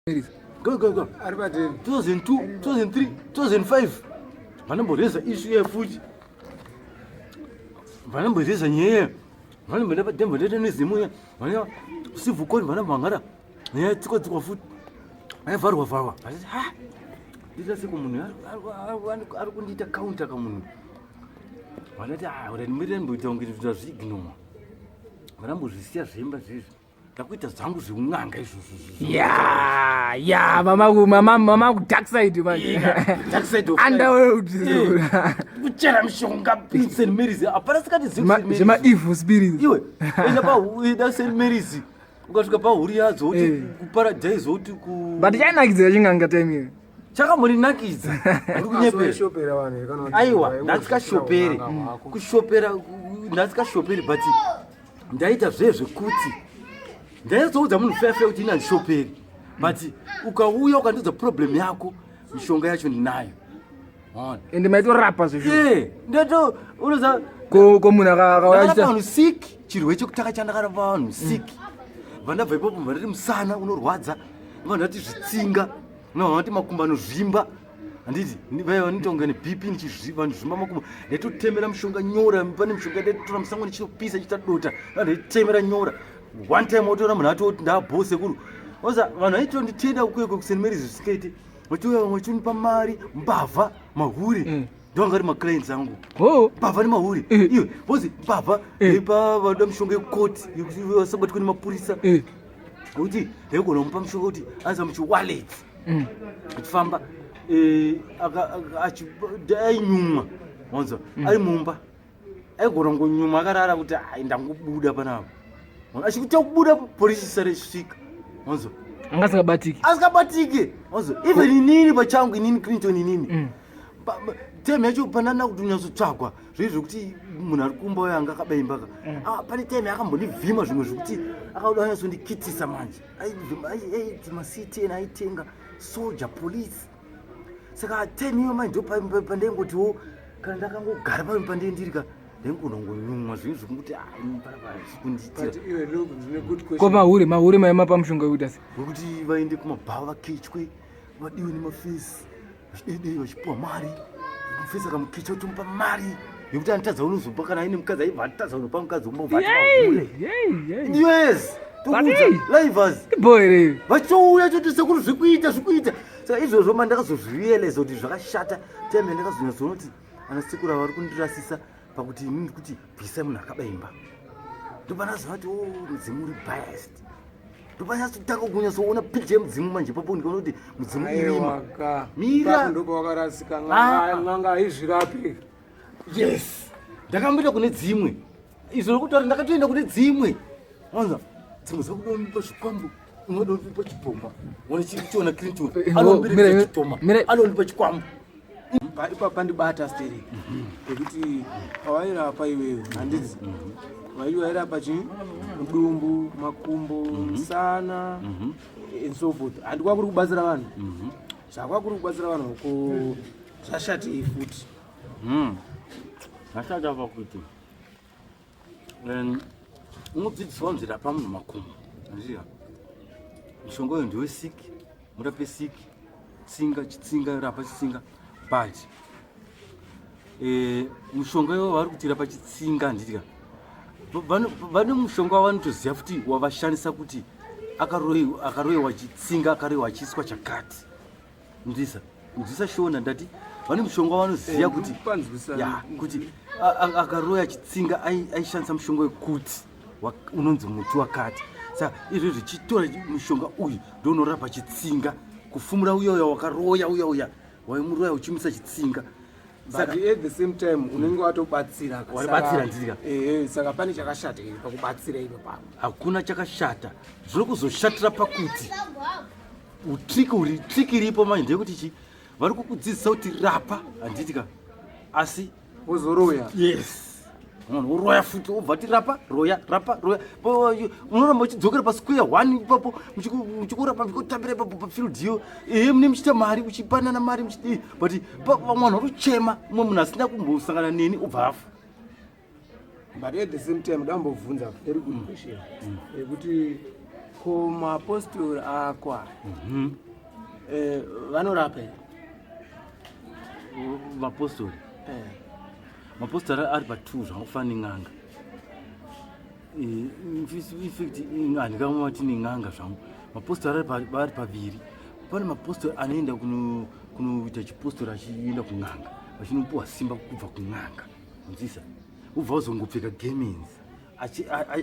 Mary's. Go go go. Ari pateni. 2002, 2003, 2005. Vanomboreza issue yefuti. Vanomboreza nyaya. Vanomboenda padembo ndete nezimu. Vane civil court vanomhangara. Nyaya tsikwa tsikwa futi. Aivharwa vharwa. Vachiti ha. Ndita seko munhu ari kundiita counter kamunhu. Vanoti ah, uri ndimirire ndimboita kunge ndazviignore. Vanambozvisiya zvemba zvezvi. Ndakuita zvangu zveun'anga izvozvo. Ya, ya, mama mama mama ku dark side manje. Dark side of Underworld. Kuchera mishonga St. Mary's. Hapana sikati zivi Ma- Zvema evil spirits. Iwe, enda pa enda St. Mary's. Ukasvika pa huri yadzo uti Eh. ku paradise uti ku But chainakidzira chinganga time iyo. Chakambondinakidza. Ndiri kunyepera. Shopera vanhu kana kuti Aiwa, vaingozvitira ndasikashoperi. un'anga hwako. Kushopera ndasikashoperi but ndaita zve zvekuti ndaizoudza munhu fefe kuti ini handishoperi but ukauya ukandiudza problem yako mishonga yacho ndinayo. Ona. Ende maitorapa zvezvo. Eh, ndoto unoza Ko ko munhu akauya ndakarapa achiita vanhu sick chirwere chekutanga chandakarapa vanhu sick. Vandabva ipapo vandati musana unorwadza, vanhu vati zvitsinga, vanhu vati makumbo anozvimba. Handiti vaya vanoita kunge nebp vanozvimba makumbo ndaitotemera mushonga nyora pane mushonga ndaitotora musango ndichitopisa ndichiita dota vanhu vaitemera nyora one time wotoona munhu atoti ndabho sekuru oza vanhu vaitonditenda kuye kuSt Mary's zvisingaiti vachiuya vamwe vachinipa mari mbavha mahuri ndovanga ari maclients angu. Oh. Mbavha nemahuri. Iwe bozi mbavha ipa vanoda mishonga yekukoti yekuti vasabatwe nemapurisa. Kuti ndaigona kumupa mishonga kuti anza muchiwallet achifamba ainyumwa wanzwa ari mumba aigona kungonyumwa akarara kuti ai ndangobuda panapa achikuta kubuda polisi isare isvika wanzwa. Anga asingabatiki. Asingabatiki wanzwa. Even inini pachangu, inini Clinton inini time yacho panana kuti unyatsotsvagwa zvii zvekuti munhu ari kumba uyo anga akabaimba ka. Ah, pane time yakambondivhima zvimwe zvekuti akauda anyatsondikitisa manje aiti mactn aitenga soja police saka time iyo manje ndo pandaingotiwo kana ndakangogara pamwe pandei ndiri ka ndaingonongonyumwa zvinhu zvekuti panapa But iwe look, ndine good question. Ko mahure mahure maima pamushonga wekuita sei? Wekuti vaende kumabhawa vakechwe vadiwe nemafesi vachidedei vachipiwa mari mufesi akamukecha utomupa mari yekuti anotadza unozopa kana aine mukadzi aibva atadza unopa mukadzi umbobva. Yey, yey, yey. Yes, tokuudza livers. Iboy here. Vachouya choti sekuru zvikuita zvikuita. Saka izvozvo ma ndakazozvirealize kuti zvakashata time yandakazonyatsoona kuti ana sekuru ava vari kundirasisa pakuti inini kuti bvisai munhu akabaimba ndopanaziva kuti o mudzimu uri biased ndopanyatotanga kunyatsoona picture yemudzimu manje ipapo ndikaona kuti mudzimu irima. Aiwa ka. Mira. Ipapo ndopawakarasika. Ah. N'anga n'anga haizvirapi. Yes, ndakamboenda kune dzimwe izvo zvekutaura ndakatoenda kune dzimwe wanza dzimwe dzakuda zvikwambo unoda kundipa chipoma chiona Clinton anondipa chipoma anondipa chikwambo. Ipapo pandibata stereki yekuti pawairapa iwewe handidzi vaiti wairapa chii mudumbu makumbo musana and so forth handikwa kuri kubatsira vanhu zvakwa kuri kubatsira vanhu ko zvashatei futi? Zvashata pakuti unodzidziswa kunzi rapa munhu makumbo aziva mishonga uyo ndewe siki murape siki tsinga chitsinga rapa chitsinga but mushonga iwo vari kuti rapa chitsinga handiti vane mushonga wavanotoziva futi wavashandisa kuti akaroyiwa chitsinga akaroyiwa achiiswa chakati nzwisa nzwisa shona ndati vane mushonga wavanoziva kuti Ndikupanzwisa. Ya kuti akaroya chitsinga aishandisa mushonga wekuti unonzi muti wakati saka izvo zvichitora mushonga uyu ndounorapa chitsinga kufumura uya uya wakaroya uya uya waimuroya uchimisa chitsinga. But Saka at the same time unenge watobatsira ka. Waribatsira ndika. Saka pane chakashata here pakubatsira ipo papo? Hakuna chakashata zviri kuzoshatira pakuti utrick uri trick iripo manje ndeyekuti chi vari kukudzidzisa kuti rapa handiti ka asi wozoroya. Yes, munhu woroya futi wobva ti rapa roya rapa roya unoramba uchidzokera pasquare one ipapo muchikurapa muchikutambira ipapo pafield iyo ehe mune muchiita mari muchipanana mari muchidii but vamwe vanhu vari kuchema umwe munhu asina kumbosangana neni ubva afa. But at the same time ndambobvunza very good question yekuti Ko mapostori ako aya vanorapa here? Vapostori? Mapostori ari pa2, zvangofana nen'anga. In fact handikamati nen'anga zvangu. Mapostori ari paviri. Pane mapostori anoenda kunoita chipostori achienda kun'anga, vachinopiwa simba kubva kun'anga, nzisa ubva uzongopfeka garments,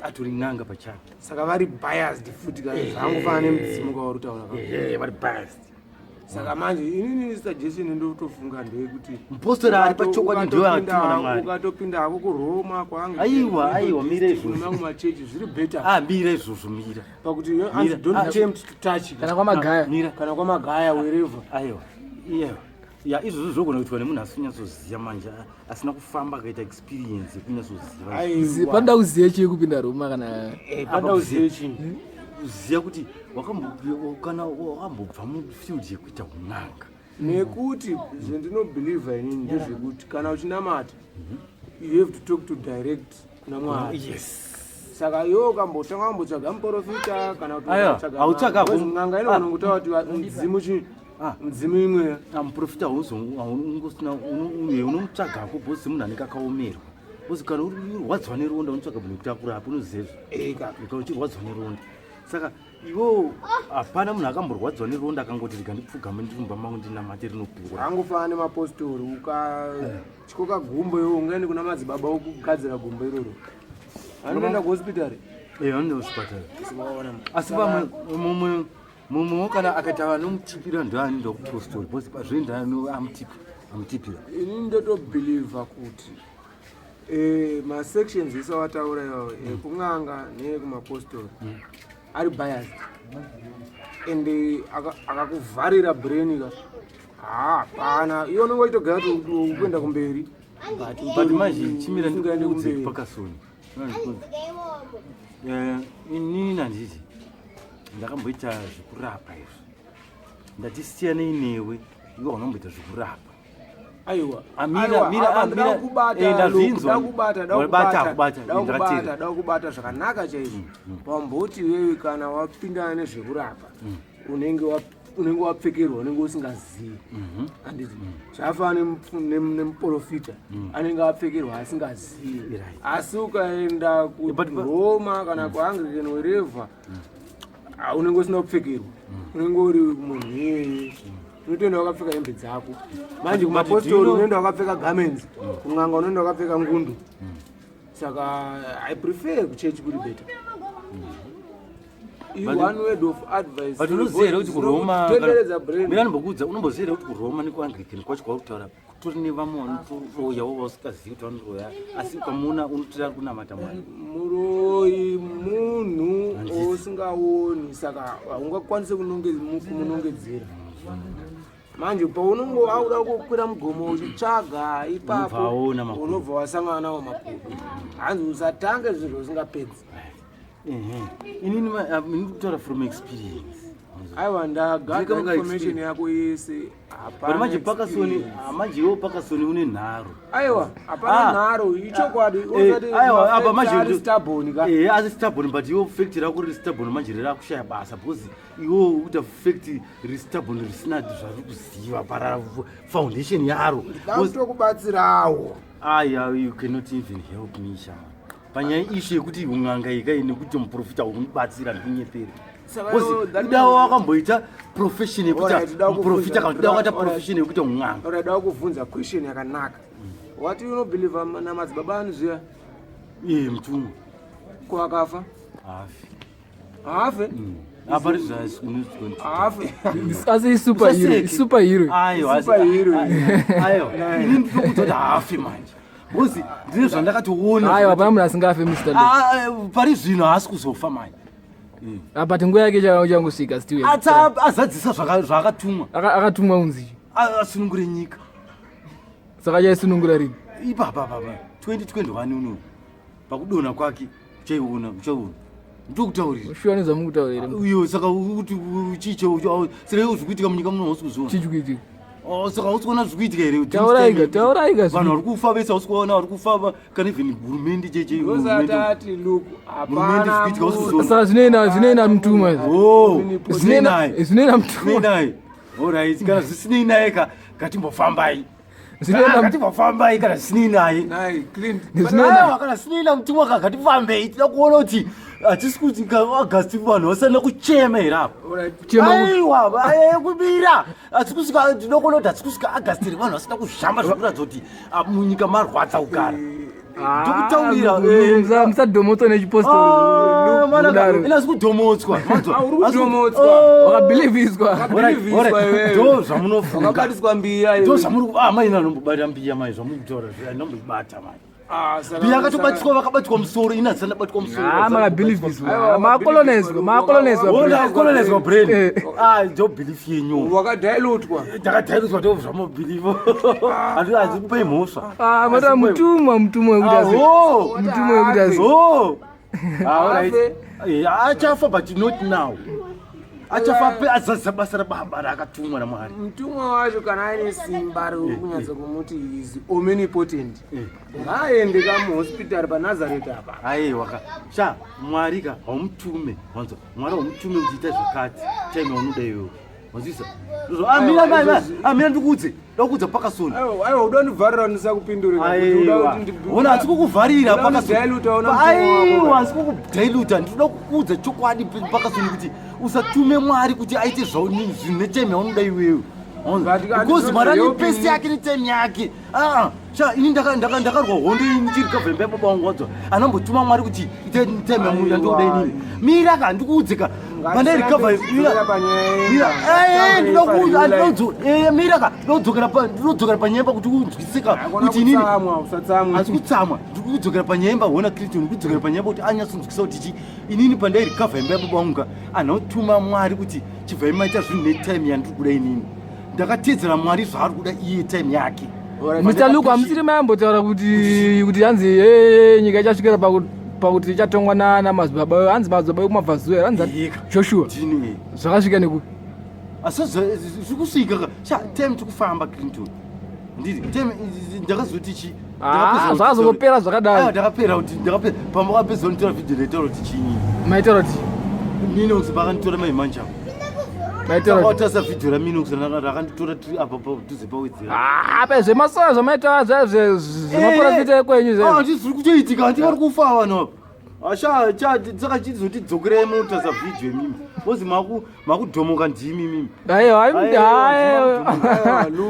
atori n'anga pachake. Saka vari biased futi kana zvangofana nemudzimu kwauri kutaura ka? Ehe, vari biased. Saka manje inini suggestion ndotofunga ndeyekuti Mupostori ari pachokwadi ndiyo atumwa naMwari. Ukatopinda hako kuRoma, kwaange Aiwa, aiwa, mira izvozvo. Mamwe machechi zviri better. Ah, mira izvozvo, mira. Pakuti Mira. don't Ah, tempt to touch. Kana kwamagaya. Mira. Kana kwamagaya, wherever. Aiwa, iyewa ya, izvozvo zvogona kuitwa nemunhu asinyatsoziva manje, asina kufamba akaita experience yekunyatsoziva. Aiwa. Panoda kuziva chii kupinda Roma kana? Panoda kuziva chii? Kuziva kuti kana wakambobva mufield yekuita un'anga. Nekuti zvendinobhilivha inini ndezvekuti kana uchinamata, you have to talk to direct kuna Mwari. Saka iwe ukambotanga wambotsvaga muprofita kana kuti Aiwa, ukatsvaga hautsvaga n'anga, because n'anga inogona kutaura kuti mudzimu chii? Ah. Mudzimu imwe. Muprofita unomutsvagako because munhu anenge akaomerwa, because kana urwadziwa neronda unotsvaga munhu wekuti akurape, unoziva izvo. Eka. Kana uchirwadziwa neronda, saka iwo hapana munhu akamborwadziwa neronda akangoti, "Rega ndipfugame ndiri mumba mangu ndinamate," rinopora. Angofana nemapostori. Ukatyoka gumbo iwe, ungaende kuna madzibaba okugadzira gumbo iroro? Anoenda kuhospitari. Vanoenda kuchipatara. Waona. Asi pamwe mumwe mumwewo kana akaita vanomutipira, ndo anoenda kupostori because pazvoenda amutipira. Ini ndotobhilivha kuti masections ese awataura iwawo, ekun'anga neekumapostori, ari biased and akakuvharira brain ka. Hapana, iwe unenge uchitogara kuti ukuenda kumberi, but But manje chimira usingaende ndikuudze. kumberi. Pakasoni, inini handiti ndakamboita zvekurapa izvi, ndati siyanei newe, iwe unomboita zvekurapa. Aiwa. Ah, mira, Aiwa, mira, apa ah, ndida mira. kubata, Ndazvinzwa. ndida kubata, ndida Wabata, kubata, kubata, ndida kubata, ndakatera. ndida kubata zvakanaka chaizvo. Wamboti wewe kana wapindana nezvekurapa, unenge wapfekerwa, unenge usingazivi, handiti? Zvafana nemuprofita anenge apfekerwa asingazivi. Asi ukaenda kuRoma kana kuAnglican, wherever, unenge usina kupfekerwa, unenge uri munhu iyeye, unotoenda wakapfeka hembe dzako. Manje But do you kumapostori unoenda wakapfeka garments, kun'anga unoenda wakapfeka ngundu. Saka I prefer kuchechi kuri better. One word of advice. But unoziva here kuti kuRoma Tenderedza brain. Mira ndimbokuudza, unomboziva here kuti kuRoma nekuAnglican kwacho kwauri kutaura kutori nevamwe vanotoroyawo vausingazivi kuti vanoroya, asi ukamuona unototi ari kunamata Mwari? Muroyi munhu usingaoni, saka haungakwanisi kumunongedzera. Manje paunonge wauda kukwira mugomo uchitsvaga ipapo, Unobva waona makudo. Unobva wasangana nawo makudo. Hanzi usatange zvinhu usingapedzi. Ehe. Inini ndiri kutaura from experience. Aiwa, ndagather Ndiri information experience. yako yese. But manje Pakasoni, Hapana. manje iwo Pakasoni une nharo. Aiwa, hapana Ah. nharo, ichokwadi. Aiwa, apa manje Stubborn ka. Asi stubborn, but iwo fact rako riri stubborn manje rirakushaya basa, because iwo uita fact riri stubborn risina zvari kuziva para foundation yaro. Dakutokubatsirawo. Aya, you cannot even help me sha panyaya issue yekuti un'anga ikai nekuti muprofita unibatsira, ndikunyepere. Saka Because that idawo wakamboita profession yekuita Alright, da muprofita, kana kuti da wakaita alright. profession yekuita un'anga. Ora, kuvhunza question yakanaka. Wati unobhilivha namadzibaba ani zviya? Iye mutumwa. Ko akafa? Hafi. Haafe. Apari. Haafe. Asi isuperhero, superhero. Aiwa. Superhero. Aiwa, ini ndinokuudza kuti haafi manje, because ndine zvandakatoona. Aiwa, hapana munhu asingafe, Mr Lu. Ah, pari zvino haasi kuzofa manje. Ah, but nguva yake changosvika still. Azadzisa zvaakatumwa. Akatumwa unzi? Asunungure nyika. Saka chaisunungura rini? Ipapa papa 2021 uno pakudonha kwake uchaiona, uchaiona, ndokutaurira. Shuwa nezvamukutaura here? Iyo, saka kuti chicho, saka iwo zvikuitika munyika muno hausi kuzviona? Chichi kuitika? Oh, saka hausi kuona zviri kuitika here? Tauraika, tauraika. Vanhu vari kufa vese, hausi kuona vari kufa kana even hurumende cheche. Ndosatati look, hapana. Saka zvinoenda zvinoenda mutumwa izvi. Oh, Zvinoenda zvinoenda mutumwa. Zvinoenda. Alright, kana zvisinei naye ka ngatimbofambai. Zvinoenda ngatimbofambai kana zvisinei naye. Naye Clint. Aiwa, kana zvisinei namutumwa ka ngatifambei. Tida kuona kuti hatisi kuti ka August vanhu vasana kuchema here apa. Aiwa, kubira. Hatisi kusvika, ndinokuona kuti hatisi kusvika August here vanhu vasina kuzhamba zvekuratidza kuti munyika marwadza kugara. Ndokutaurira. Musadhomotswa nechipostori. Ina asi kudhomotswa. Uri kudhomotswa. Wakabhilivhiswa. Wakabhilivhiswa iwewe. Ndo zvamunofunga. Wakabatiswa mbiya. Ndo zvamuri ah mai nanombobata mbiya mai zvamuri kutaura zviya ndomboibata mai. Mbiya akatobatiswa vakabatwa musoro ini handisati ndabatwa musoro. Ah, makabhilivhiswa. Makolonizwa, makolonizwa. Wona colonizwa brain. Eh. Ah, ndo belief yenyu. Wakadhailutwa. Ndakadhairutswa ndo zvamobhilivha. Handi handikupai mhosva. Ah, mata mutumwa, mutumwa wekuti asi. Oh. Mutumwa wekuti asi. Oh. Ah, alright. Afe. Eh, achafa but not now. Achafa pe azadzisa basa rababa raakatumwa naMwari. Mutumwa wacho kana aine simba rekunyatsa kumuti is omnipotent, ngaaende kamuhospitari paNazareti apa. Aiwa ka sha, Mwari ka haumutume, wanzwa? Mwari haumutume kuti ita zvakati time yaunoda iwewe, wanzwisa? Ndozvo. Ah, mira mai mai, ah, mira ndikuudze, ndakuudza Pakasoni. Aiwa, aiwa, uda kundivharira ndisakupindure. Aiwa, ona, hatisi kukuvharira. Uda kundidailuta, ona mutumwa wako. Aiwa, hatisi kukudailuta, ndinoda kukuudza chokwadi, Pakasoni, kuti usatume Mwari kuti aite zvinhu netime yaunoda iwewe. But Because Mwari ane helping pace yake netime yake. Ah, sha, ini ndakarwa hondo ini ndichiri kavhembe baba vangu, wanzwa? Anambotuma Mwari kuti ite time yandoda inini. Mira ka ndikuudze ka, pandairikavha Ngatirambe panyaya mira. yemba. Mira ka, ndinodzokera panyemba kuti unzwisika kuti inini Kutsamwa, usatsamwa. Asi kutsamwa, ndikudzokera panyemba, hona Kristu, ndikudzokera panyemba kuti anyatsonzwisa kuti chi inini pandairikavha imba yababa vangu ka, anotuma Mwari kuti chibvai maita zvinhu netime yandiri kuda inini. Ndakatedzera Mwari zvaari kuda iye, time yake. Mr Luke, hamusiri mayambotaura kuti hanzi nyika ichasvikira pakuti ichatongwa namadzibaba, hanzi madzibaba ekumabvazuva here, hanzi Yeka. Joshua? Ndini. Zvakasvika nekupi? Asi zviri kusvika ka sha, time tikufamba, Clinton, ndiri time ndakazoti chi Ah, zvakazongopera zvakadaro. Ndakapera kuti ndakapera pamakapedza kunditora vhidhiyo, ndaitaura kuti chinyi? Maitaura kuti Minox pakanditora maimanja. Maitaura kuti Takatarisa vhidhiyo raMinox rakanditora tiri apa padhuze pawedzera. Ah, pa zvemasoya zvamaitaura zvemaprofita ekwenyu zvezvo. Handisi zviri kutoitika, handi vari kufa vanhu apa. Asha cha, saka chizoti dzokerai munotarisa vhidhiyo imimi bozi makudhomoka ndimi imimi. Aiwa, aiwa.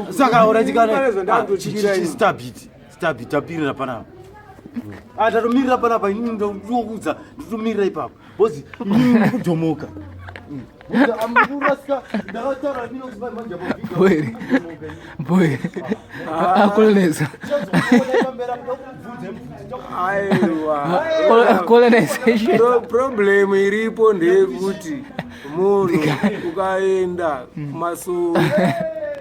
Saka Pane zvandakutotyira ini. stabit stabit, tapirira panapa. Ah, tatomirira panapa, inini ndinokuudza, nditomirira ipapo bozi inini ndikudhomoka. Amurasika, ndakataura Minox manje pa vhidhiyo. Boy. Boy akoloneza. Aiwa. Colonization. Problem iripo ndeyekuti munhu ukaenda kumasowe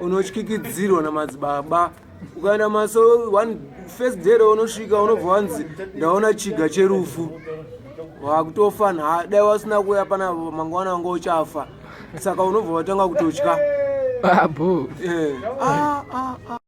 unotyikidzirwa namadzibaba. Ukaenda masowe one first day raunosvika unobva wanzi ndaona chiga cherufu, wakutofa nha, dai wasina kuuya pana mangwana wanga uchafa, saka unobva watanga kutotya. Abo. Eh. Ah, ah, ah.